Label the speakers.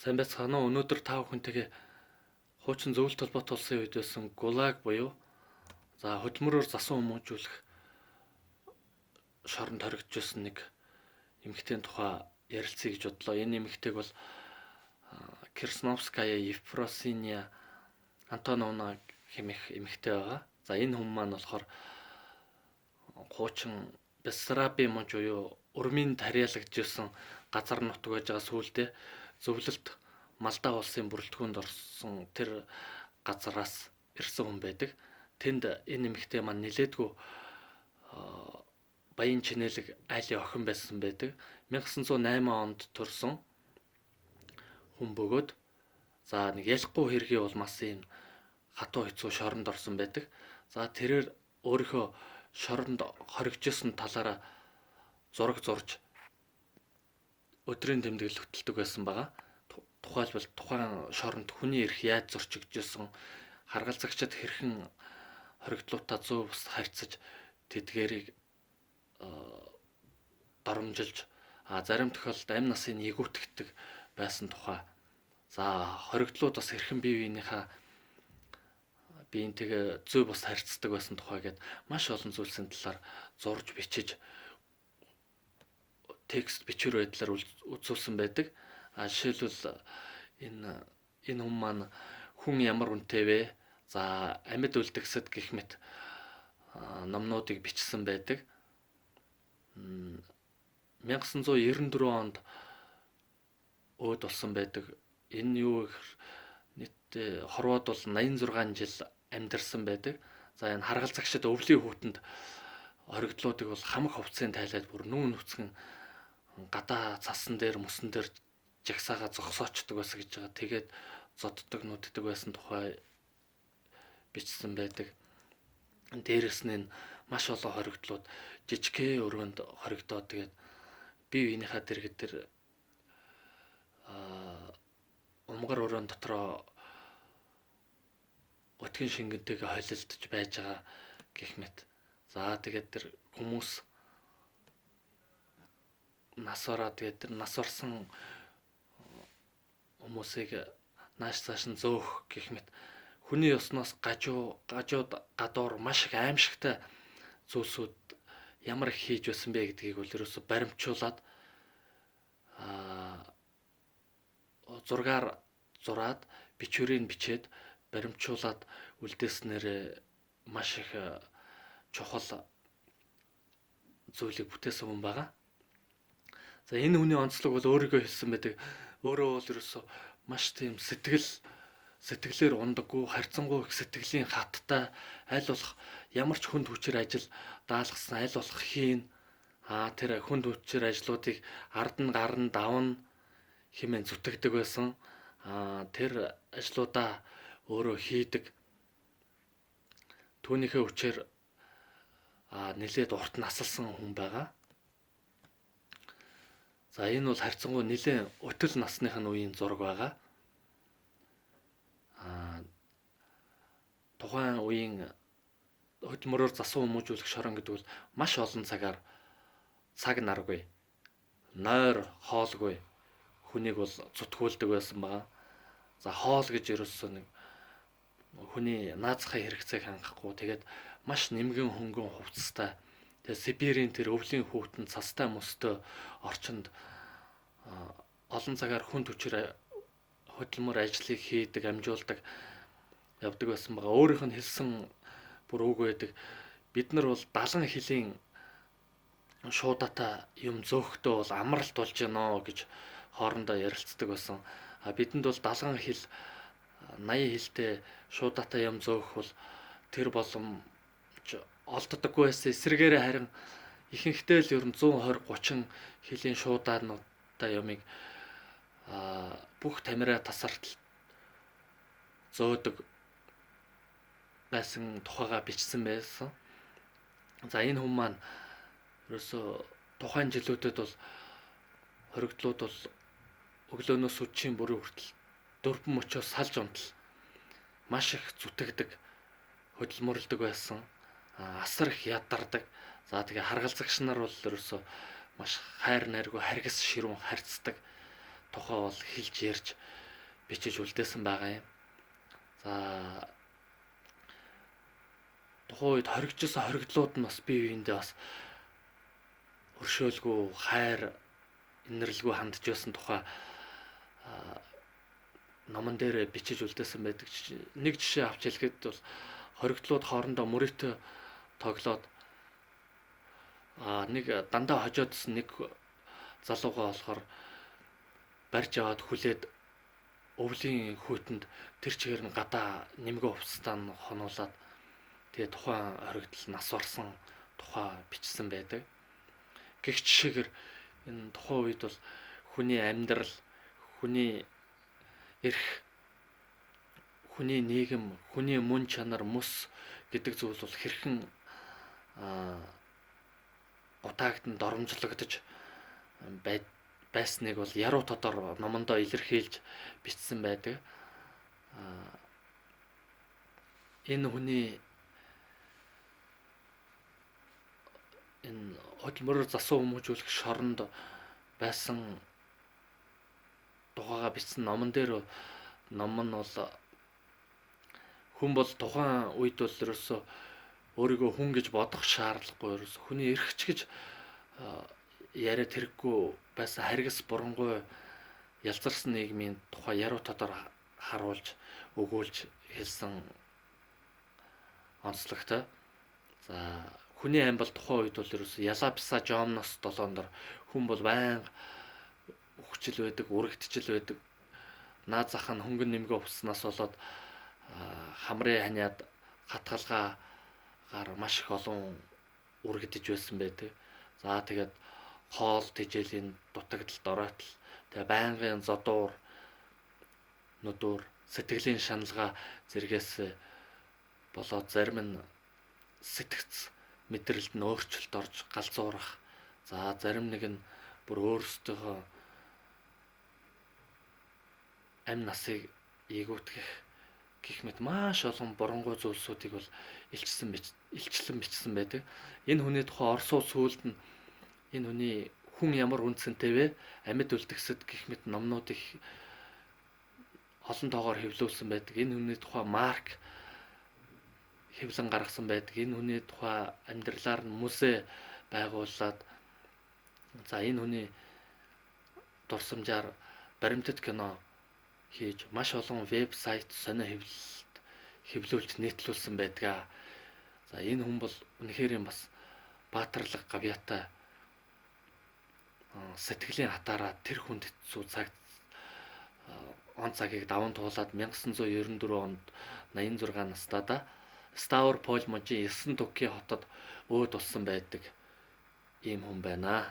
Speaker 1: Сайн байцгаана уу? Өнөөдөр та бүхэнтэйгээ хуучин зөвлөлт холбоот улсын үед байсан ГУЛАГ буюу за хөдөлмөрөөр засан хүмүүжүүлэх шоронд хоригдож байсан нэг эмэгтэйн тухай ярилцъя гэж бодлоо. Энэ эмэгтэйг бол Керсновская Евфросиния Антоновна хэмээх эмэгтэй байгаа. За энэ хүн маань болохоор хуучин Бессарабын мужи буюу Өрмийн тариалагдж байсан газар нутаг байж байгаа сүүлдээ зөвлөлт Малдаа улсын бүрэлдэхүүнд орсон тэр газараас ирсэн хүн байдаг. Тэнд энэ эмэгтэй маань нилээдгүй баян чинэлэг айлын охин байсан байдаг. 1908 онд төрсэн хүн бөгөөд за нэг ялахгүй хэргийн улмаас ийм хатуу хэцүү шоронд орсон байдаг. За тэрээр өөрийнхөө шоронд хоригдсон талаараа зураг зурж өдрийн тэмдэглэл хөтэлдэг байсан байгаа. Тухайлбал тухайн шоронд хүний эрх яаж зорчигдсон, харгалзагчид хэрхэн хоригдлуудаа зөв бус харьцаж тэдгээрийг доромжилж, зарим тохиолдолд амь насын нэгүтгэдэг байсан тухай. За хоригдлууд бас хэрхэн бие биенийхээ биентэйгээ зөв бус харьцдаг байсан тухай гээд маш олон зүйлсийн талаар зурж бичиж текст бичвэр байдлаар үзүүлсэн байдаг. А жишээлбэл энэ хүн маань хүн ямар үнэтэй вэ? За амьд үлдгэсэд гэх мэт номнуудыг бичсэн байдаг. 1994 онд өөд болсон байдаг. Энэ юу гэхээр нийтдээ хорвоод бол 86 жил амьдарсан байдаг. За энэ харгалзагчид өвлийн хүүтэнд хоригдлуудыг бол хамаг хувцсыг тайлаад бүр нүүн нүцгэн гадаа цасан дээр мөсөн дээр жагсаага зогсоочдөг байсан гэж байгаа. Тэгээд зодддаг нүддэг байсан тухай бичсэн байдаг. Дээрэс нь маш олон хоригдлууд жижигхэн өрөөнд хоригдоод тэгээд бие биенийхээ дэргэд тэр умгар өрөөн дотроо өтгөн шингэнтэйгээ холилдож байж байгаа гэх мэт. За тэгээд тэр хүмүүс нас ороо тэгээд тэр нас орсон хүмүүсийг нааш цааш нь зөөх гэх мэт хүний ёсноос гажууд гадуур маш их аимшигтай зүйлсүүд ямар их хийж байсан бэ гэдгийг бол ерөөсө баримтжуулаад зургаар зураад бичвэрийг бичээд баримтжуулаад үлдээснээр маш их чухал зүйлийг бүтээсэн хүн байгаа. За энэ хүний онцлог бол өөрийгөө хэлсэн байдаг. Өөрөө бол ерөөсө маш тийм сэтгэлээр ундаггүй, харьцангуй их сэтгэлийн хаттай, аль болох ямар ч хүнд хүчээр ажил даалгасан аль болох хийн. Тэр хүнд хүчээр ажлуудыг ард нь гарна давна хэмээн зүтгэдэг байсан. Тэр ажлуудаа өөрөө хийдэг. Түүнийхээ хүчээр нэлээд урт насалсан хүн байгаа. За энэ бол харьцангуй нэлээд өтөл насных нь үеийн зураг байгаа. Тухайн үеийн хөдөлмөрөөр засан хүмүүжүүлэх шорон гэдэг бол маш олон цагаар цаг наргүй, нойр хоолгүй хүнийг бол зүтгүүлдэг байсан байгаа. За хоол гэж ерөөсөө нэг хүний наазахын хэрэгцээг хангахгүй тэгээд маш нэмгэн хөнгөн хувцастай. Тэгээд Сибирийн тэр өвлийн хүүтэн цастай мөстэй орчинд олон цагаар хүн хүчээр хөдөлмөр ажлыг хийдэг, амжуулдаг явдаг байсан байгаа. Өөрийнх нь хэлсэн бүр үг байдаг. Бид нар бол 70 хилийн шуудатай юм зөөхтөө бол амралт болж гинөө гэж хоорондоо ярилцдаг байсан. А бидэнд бол 70 хил 80 хилтэй шуудатай юм зөөх бол тэр боломж олддоггүй байсан. Эсрэгээрээ харин ихэнхдээ л ер нь 120 30 хилийн шуудаануудтай юмыг бүх тамираа тасартал зөөдөг байсан тухайгаа бичсэн байсан. За энэ хүн маань ерөөсөө тухайн жилүүдэд бол хоригдлууд бол өглөөнөөс үдшийн бүрийн хүртэл дөрвөн мөчөө салж унтал маш их зүтгэдэг, хөдөлмөрлөдөг байсан. Асар их ядардаг. За тэгээ харгалзагч нар бол ерөөсөө маш хайр найргүй харгас ширүүн харьцдаг. тухай бол хэлж ярьж бичиж үлдээсэн байгаа юм. За тухайн үед хоригдсон хоригдлууд нь бас бие биендээ бас өршөөлгүй, хайр инэрлгүй хандж байсан тухай номон дээр бичиж үлдээсэн байдаг. Нэг жишээ авч хэлэхэд бол хоригдлууд хоорондоо мөрөөдөө тоглоод нэг дандаа хожоодсон нэг залуугаа болохоор барьж аваад хүлээд өвлийн хүйтэнд тэр чигээр нь гадаа нэмгэн хувцастаа нь хонуулаад тэгээ тухайн хоригдол нас барсан тухай бичсэн байдаг. Гэх жишээгээр энэ тухайн үед бол хүний амьдрал, хүний эрх, хүний нийгэм, хүний мөн чанар, мөс гэдэг зүйл бол хэрхэн гутаагдан доромжлогдож байсныг бол яруу тодор номондоо илэрхийлж бичсэн байдаг. Энэ хүний энэ хөдөлмөрөөр засуу хүмүүжүүлэх шоронд байсан тухайгаа бичсэн номон дээр ном нь бол хүн бол тухайн үед бол ерөөсөө өөрийгөө хүн гэж бодох шаардлагагүй, ерөөсөө хүний эрхч гэж яриад хэрэггүй байсан харгас бурангуй ялзарсан нийгмийн тухай яруу тодор харуулж өгүүлж хэлсэн онцлогтой. За хүний ам бол тухайн үед бол ерөөсөө ялаа писа жомноос долоон дор хүн бол байнга хүчил байдаг, үргэлжил байдаг. Наад зах нь хөнгөн нэмгэн увснаас болоод хамрын ханиад хатгалгаагаар маш их олон үргэлдэж байсан байдаг. За тэгээд хоол тэжээлийн дутагдал доройтол, тэгээ байнгын зодуур нүдүүр, сэтгэлийн шаналгаа зэргээс болоод зарим нь сэтгэц мэдрэлд нь өөрчлөлт орж галзуурах. За зарим нэг нь бүр өөрсдийнхөө амь насыг ээгүүтгэх гэх мэт маш олон боронгуй зүйлсүүдийг бол илчлэн бичсэн байдаг. Энэ хүний тухай Оросууд сүүлд нь энэ хүний хүн ямар үнцэнтэй вэ? Амьд үлдгэсэд гэх мэт номнуудыг олон тоогоор хэвлүүлсэн байдаг. Энэ хүний тухай Марк хэвлэн гаргасан байдаг. Энэ хүний тухай амьдралаар нь музей байгуулад за энэ хүний дурсамжаар баримтат кино хийж маш олон вебсайт сонио хэвлэлт хэвлүүлж нийтлүүлсэн байдаг. За энэ хүн бол үнэхээр юм бас баатарлаг гавьяатай сэтгэлийн хатаараа тэр хүнд хэцүү цаг он цагийг даван туулаад 1994 онд 86 настайдаа Ставрополь мужийн Ессентукийн хотод өөд болсон байдаг ийм хүн байна.